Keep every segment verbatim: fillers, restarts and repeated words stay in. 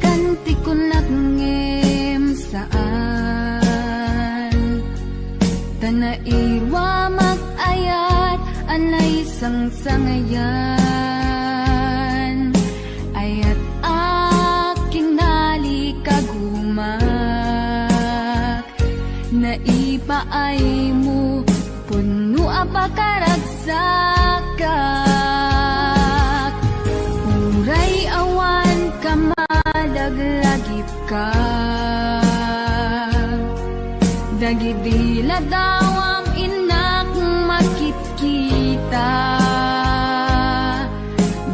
Kanti kunak ngem saan. Ta nairuamak ayat a naisangsangayan. Ayat a kinalikagumak. Naipaaymo, pudno a pakaragsakak. Uray awan kamalaglagipka. Dagidi ladawam innak makitkita.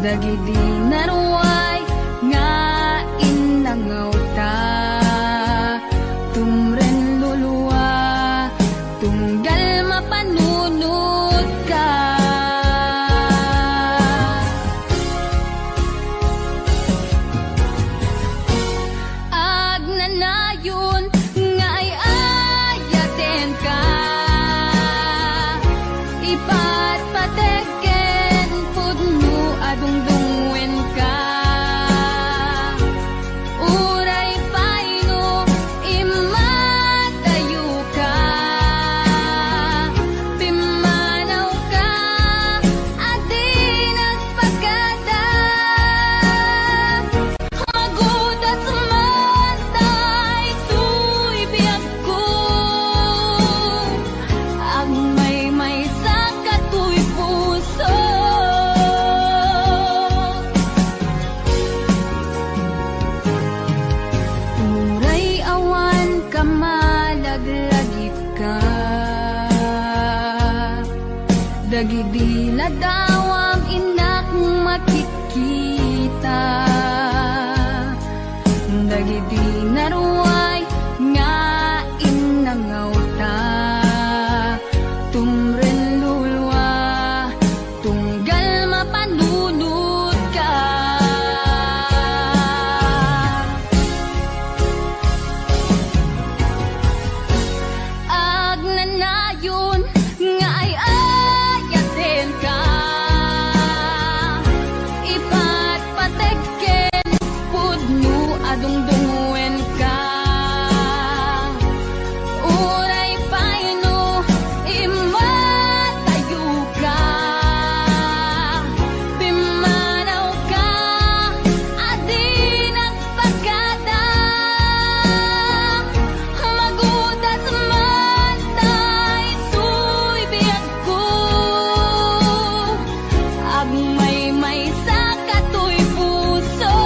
Dagidi naruay nga innangawta. Tumren lulua, tunggal mapanunotka. Agnanayon nga ay-ayatenka. Ipatpateg ken pudno a dungdungngoenka. Uray pay no immadayoka, pimmanawka a di nagpakada. Magudas man daytoy biagko. Agmaymaysa katoy puso. Uray awan kamalaglagipka. Dagidi ladawam innak makitkita. Dagidi naruay nga innangawta. Tumren lulua, tunggal mapanunotka. Agnanayon nga ay-ayatenka. Ipatpateg ken pudno a dungdungngoenka. Uray pay no immadayoka, pimmanawka a di nagpakada. Magudas man daytoy biagko. Agmaymaysa katoy puso.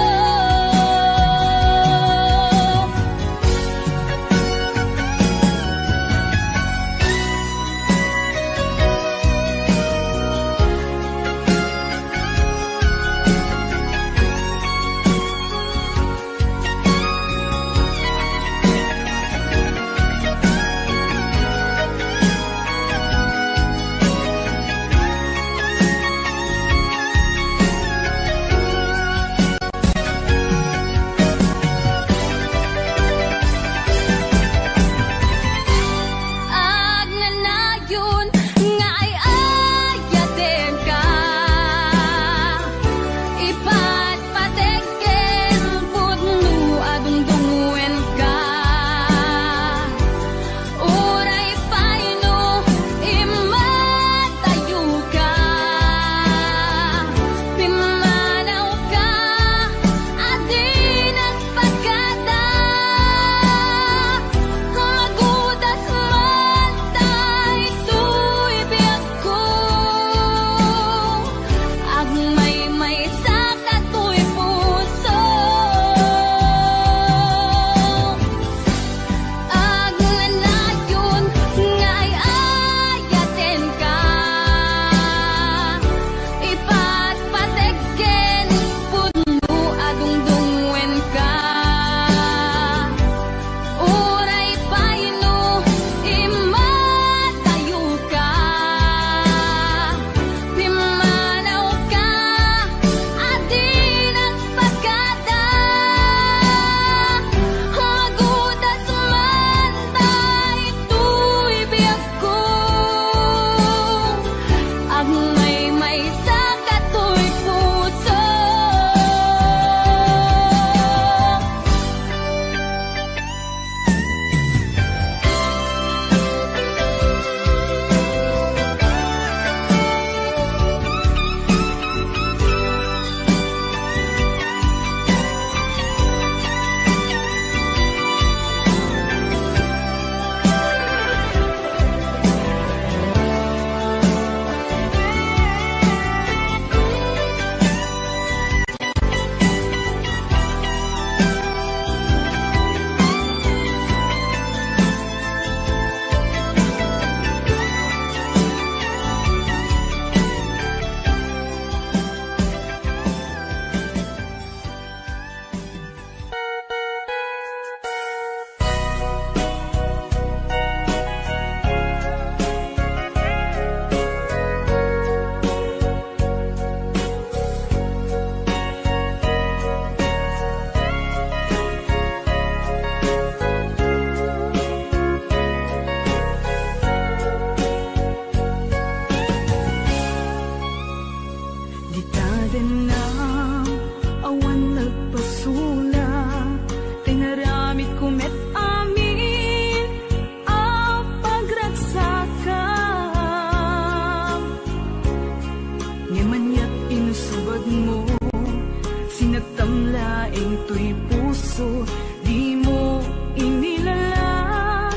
puso, dimo inilala,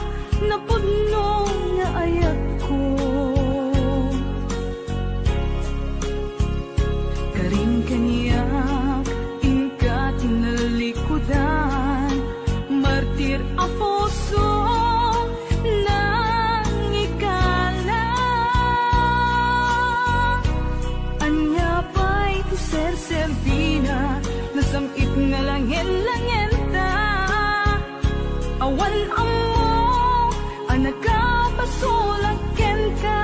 napudno nga ayatko. Karin kaniak, inka ti nalikudan, martir a puso, nangikala. Ania pay ti serserbina, nasam-it nga langen-langenta. Awan ammo a nakapasulak kenka.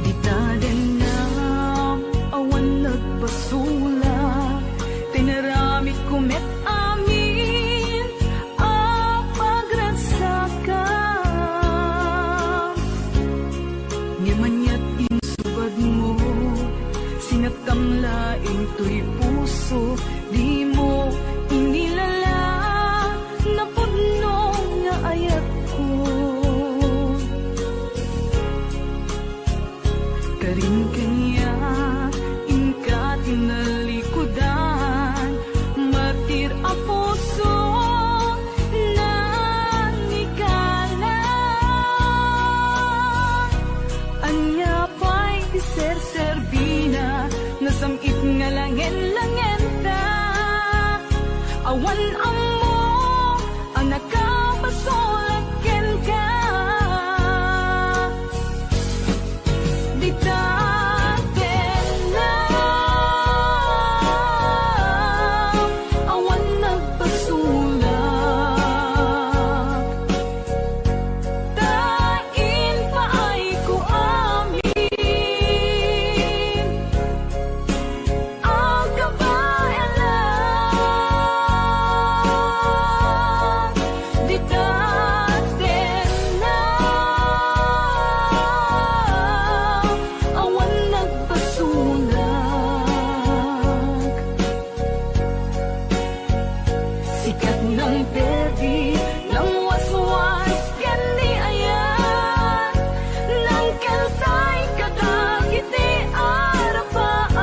Dita dennam, awan nagpasulak, tinaramidko met amin a pagragsakam. Ngem aniat insubadmo, sinaktam laeng toy puso, dimo inilala, napudno nga ayatko. Karin kaniak, inka ti nalikudan, martir a puso, nangikala. Ania pay ti serserbina, nasam-it nga langen-langenta. Awan ammo a nakapasulak kenka. Dita dennam, awan nagpasulak. Ta impaayko amin a kabaelan. Dita dennam, awan nagpasulak. Sikat nang perdi, nang waswas ken ni ayat, nang kaltay kadagiti arrapaan.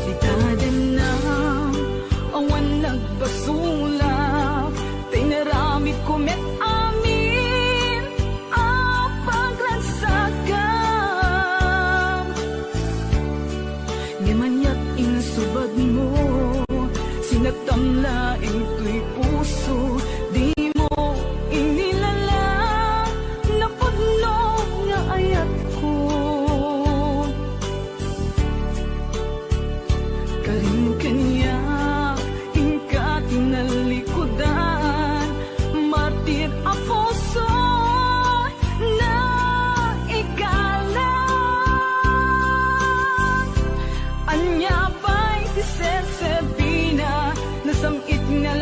Dita dennam, awan nagpasulak, ta inaramidko met amin a paglagsakam. Ngem aniat insubadmo, sinaktam laeng toy puso, dimo inilala, napudno nga ayatko. Karin kaniak, inka ti nalikudan, martir a puso, naikalan. Ania pay ti serserbina, nasam-it nga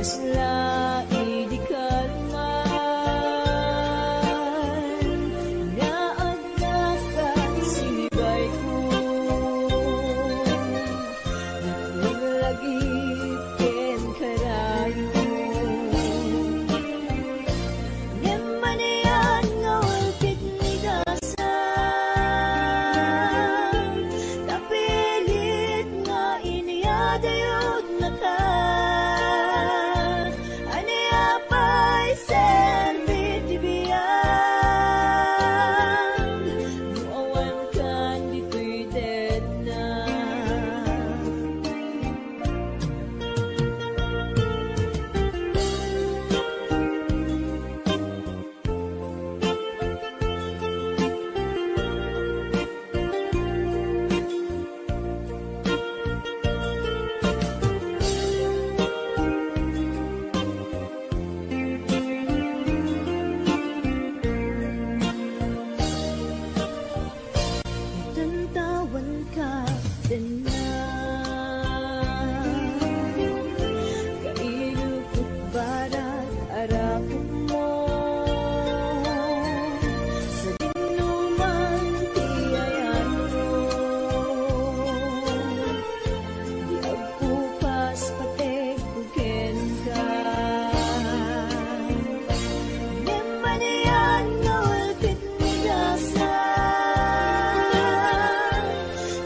Kasla idi kalman nga agnakat sinibayko, naglagip ken karayo. Ngem manian nga ulpit ni gasam, kapilit nga inyadayonnaka. Ania pay serbi ti biag no awan kan ditoy denna? Tantawan ka denna, kailupot barat a rapokmo, sadinoman ti ayanmo, di agkupas pategko kenka. Ngem manian nga ulpit ni gasam,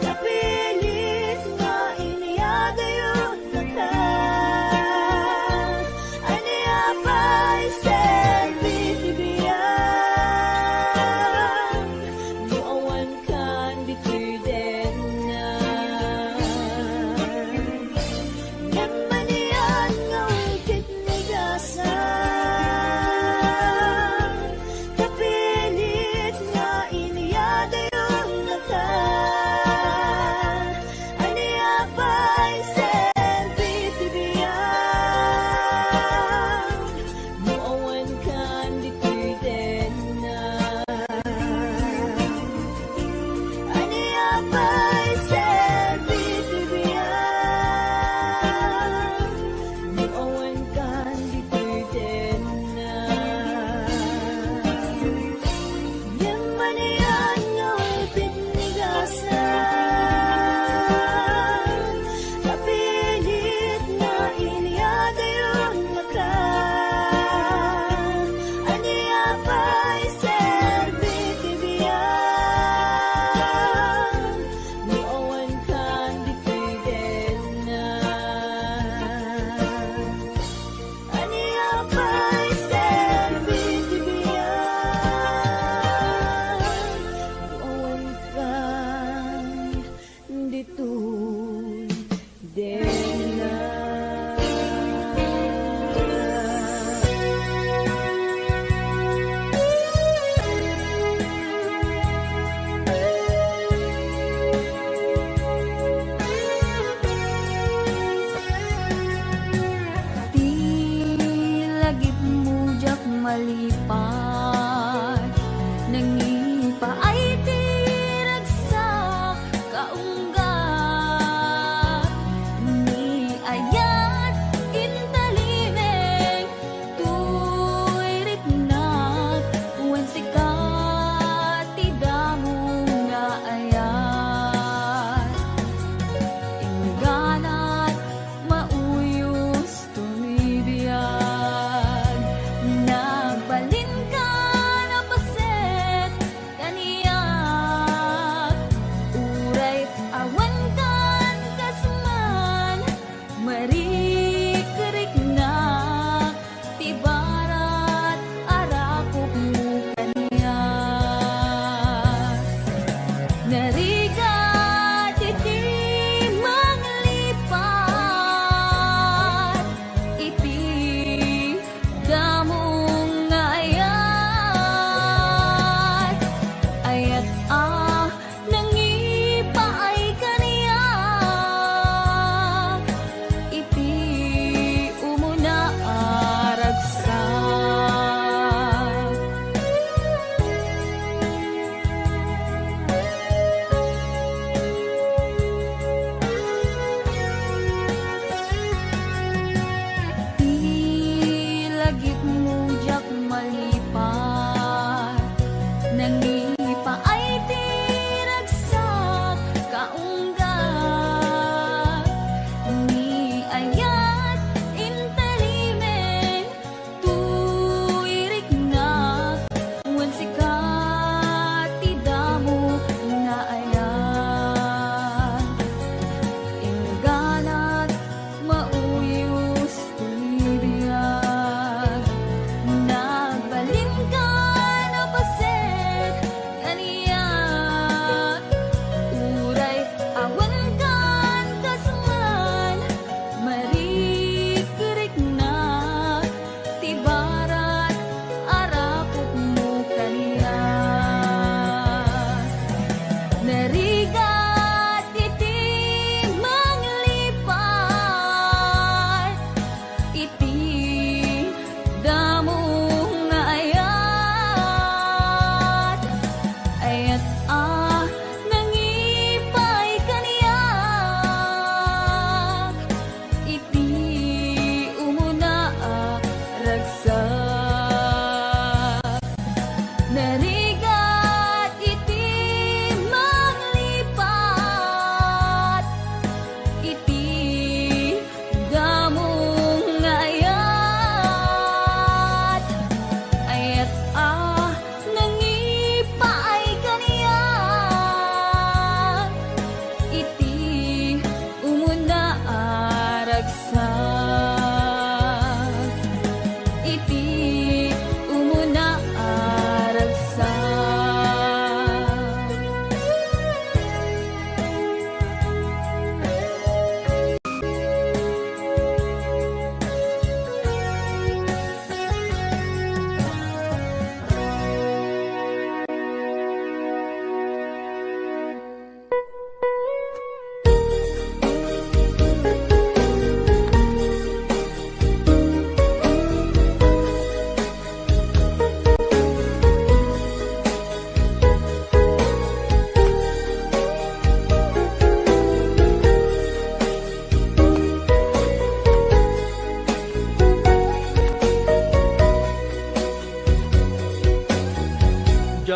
kapilit nga inyadayonnaka. Ania pay serbi ti biag no awan kan ditoy denna? Ngem manian nga ulpit ni gasam, kapilit nga inyadayonnaka. Ania pay serbi ti biag no awan kan ditoy denna? Ania pay serbi ti biag no awan kan ditoy denna? Ngem manian nga ulpit ni gasam, kapilit nga inyadayonnaka. Ania pay serbi ti biag no awan kan ditoy denna? Ania pay serbi ti biag no awan kan ditoy denna? Ti lagipmo diak malipay, nangipaay ti ragsak kaunggat. Ni ayat intalimeng toy riknak, wen sika ti damo nga ayat. Ingganat mauyos toy biag, nagbalinka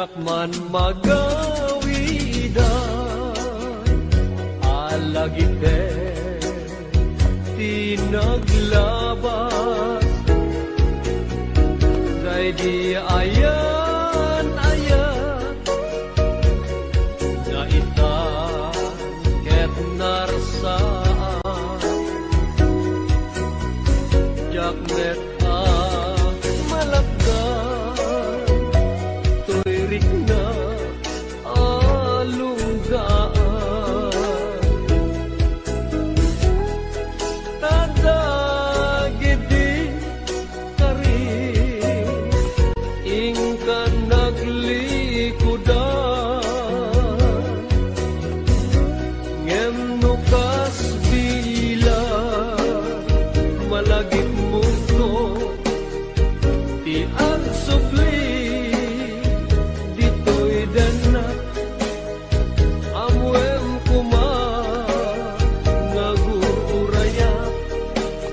Diak man magawidan a lagipet ti naglabas daydi ayan-ayat nga ita ket narsaan. Diak met a malakdan toy rikna a lunggaan. Ta dagidi karin, inka naglikudan. Ngem no kas bilang, malagipmonto ti agsubli ditoy dennat. Ammoem koma nga agur-urayat,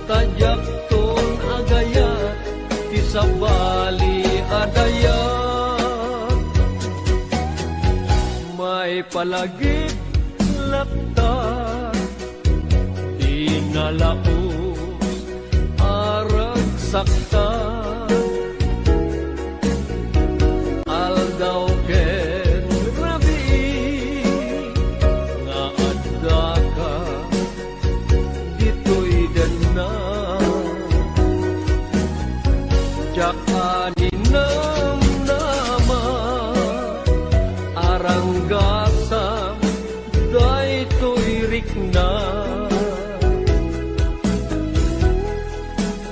ta diakton agayat ti sabali a dayat. Maipalagip latta ti nalaus a ragsakta. Aldaw ken rabii nga addaka ditoy denna. Diak a ninamnama, aranggasam daytoy rikna.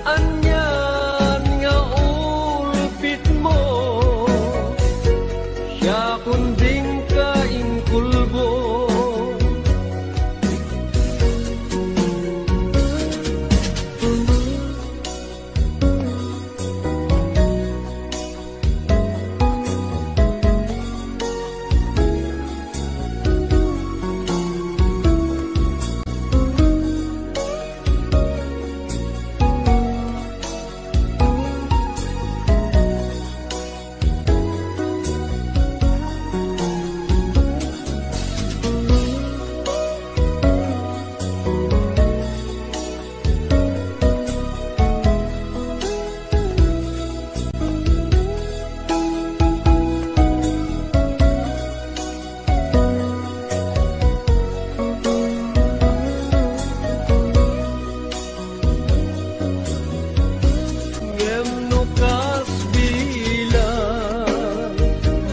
Anian nga ulpitmo, siakon dinka inkulbo. Ngem no kas bilang,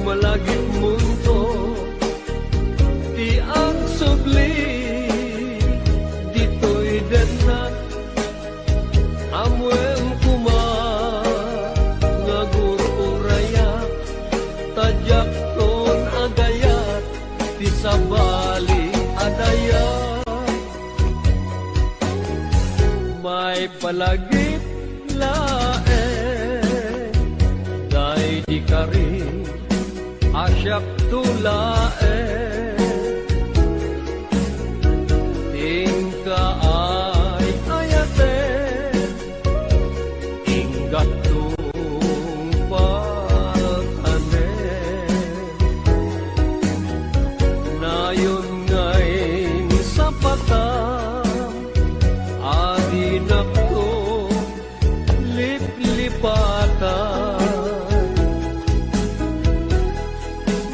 malagipmonto ti agsubli ditoy dennat. Ammoem koma nga agur-urayat, ta diakton agayat ti sabali a dayat. Maipalagip laeng daydi karin a siakto laeng ti inka ay-ayaten. Inggato paltanen. Nayon nga insapatam a dinakto liplipatan.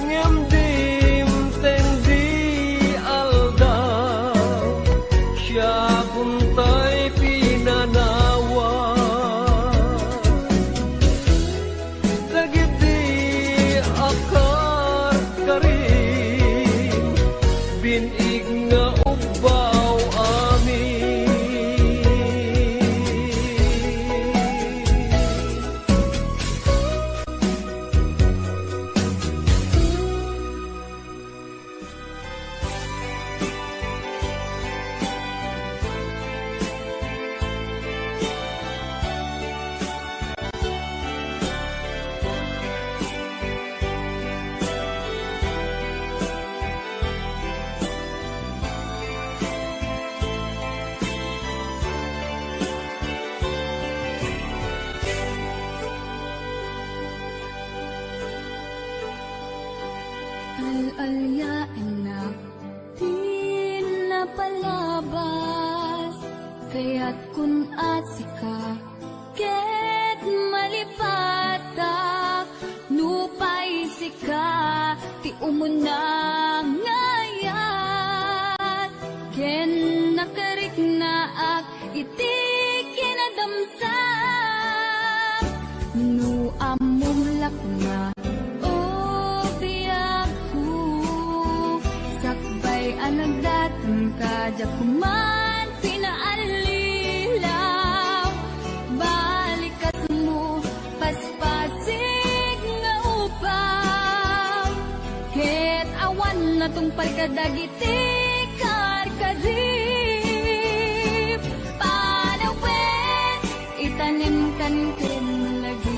Ngem dimteng di aldaw, siakon tay pinanawan. Dagiti a karkarim, bin-ig nga ubbaw amin. Alyaennak ti napalabas, kayatkon a sika ket malipatak, nupay sika ti umuna nga ayat, ken nakariknaak iti kinadamsam. No ammom lakna, o biagko, sakbay a nagdaton ka, diak man pinaallilaw. Balikasmo, paspasig nga upaw, ket awan natungpal kadagiti karkarib. Panawen, itanem kan ken lagi